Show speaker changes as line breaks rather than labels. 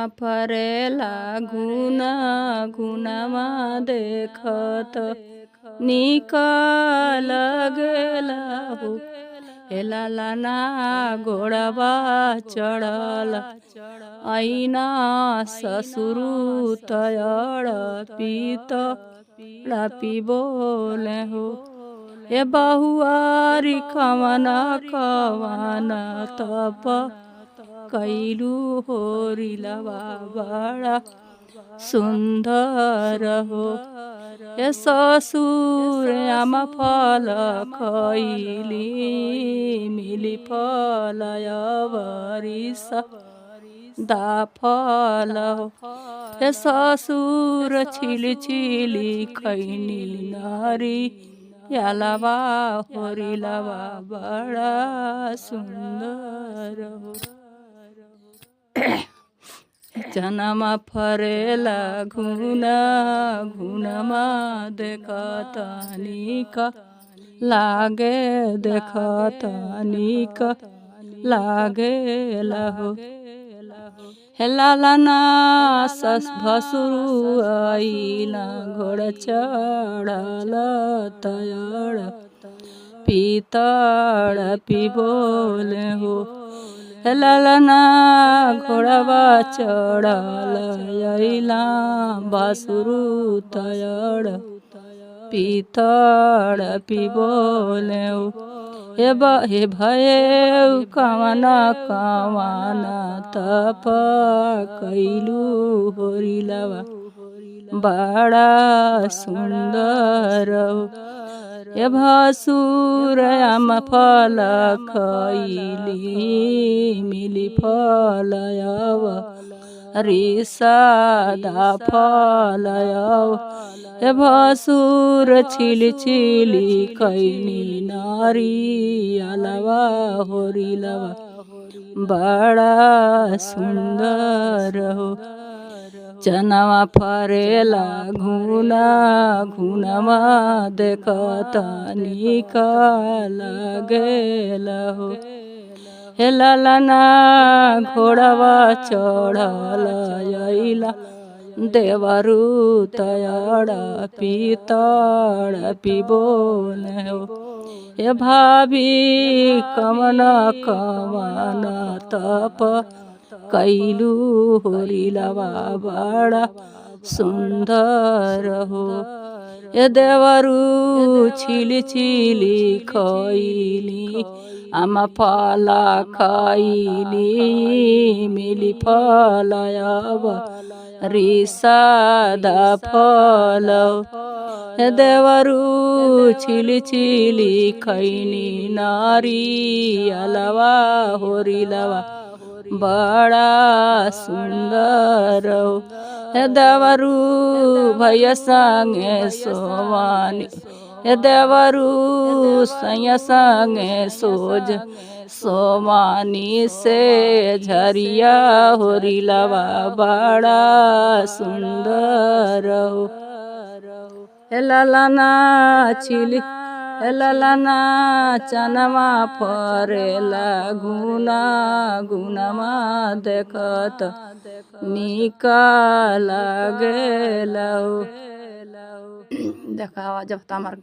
चनमा फरेला घुना घुनमा देखत निक लगेला हो। हे लाला घोड़वा चढ़ल ऐना ससुरु तयड़ पीत पी बोले हो। हे बहुआरी कवन कवन तप कैलू होरिलवा बड़ा सुन्दर हो। हे ससुर आमा फल खैली मिली फल अवरिस दा फल हो। हे ससुर छिली छिली खैनी नारी यालवा होरिलवा बड़ा सुन्दर हो। चनमा फरेला घुना घुनमा देखत निक लागे देखत निक लागेला हो। हे लाला सस भसुरु आइला घोड़ा चढ़ल तयड़ पीतड़ पी बोले हो। हे लाला घोड़वा चढ़ल अइला बासुरु तयड़ पीतड़ पी बोले हो। हे भये कवन कवन तप कैलू होरिलवा बड़ा सुन्दर हो। हे भसुर आम फल खैली मिली फल अव रिसादा फल अव। हे भसुर छिली छिली खैनी नारी अलवा होरिलवा बड़ा सुन्दर हो। चनवा फरेला घुना घुनमा देखत निक लागेला हो। हे लाला घोड़वा चढ़ल अइला देवरु तयड़ पीतड़ पी बोले हो। हे भाभी कवन कवन तप कैलू होरिलवा बड़ा सुन्दर हो। हे देवरु छिली छिली खैली आमा फल खैली मिली फल अब रिसादा फल। हे देवरु छिली छिली खैनी नारी अलवा होरिलवा बड़ा सुन्दर हो। हे देवरु भैया संगे सोवानी हे देवरु सैया संगे सोज सोमानी से झरिया होरिलवा बड़ा सुन्दर हो। हे लाला छिली हे लाला चनमा फरेला घुना घुनमा देखत निक लागेला हो।
देखावा जब तमार।